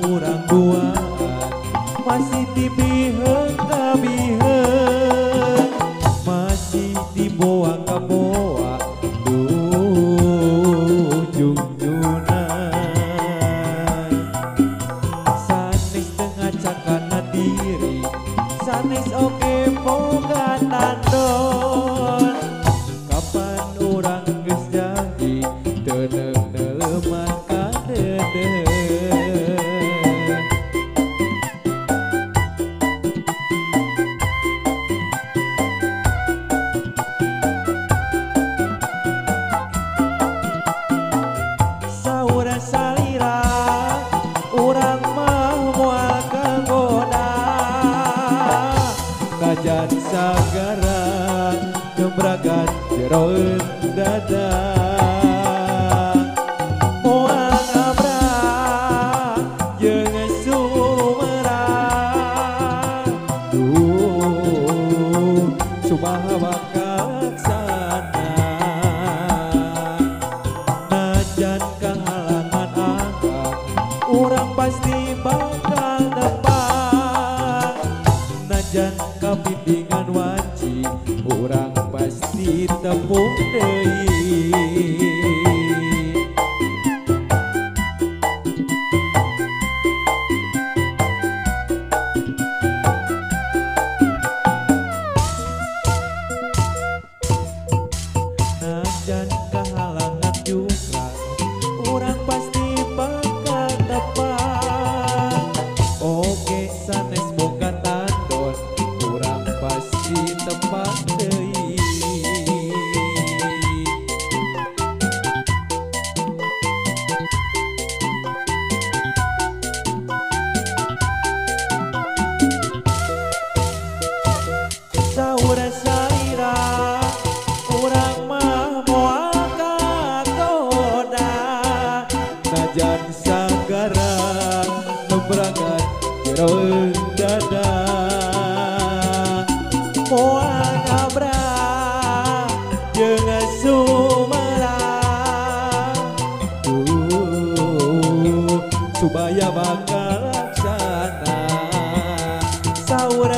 Urang duaan masih dibiheung kabiheung, masih diboa kaboa duh jungjunan. Sanes teu ngacakana diri, sanes oge boga tandon. Kapan urang geus janji teu neuleuman ka deudeuh. Salira urang mah moal kagoda, najan sagara gembragan jeroeun dada. Moal ngabrak jeung sumerang, duh sumaha bakal laksana. Najan kahalangan anggang, urang pasti bakal tepang. Najan kabimbingan wanci, urang pasti tepung deui. Najan kahalangan jungklang, urang pasti bakal tepang. Oge sanes boga tandon, urang pasti tepang deui. Saur salira urang mah moal kagoda, najan sagara nembragan jeroeun dada. Moal ngabrak jeung sumerang, duh subaya bakal laksana. Saur.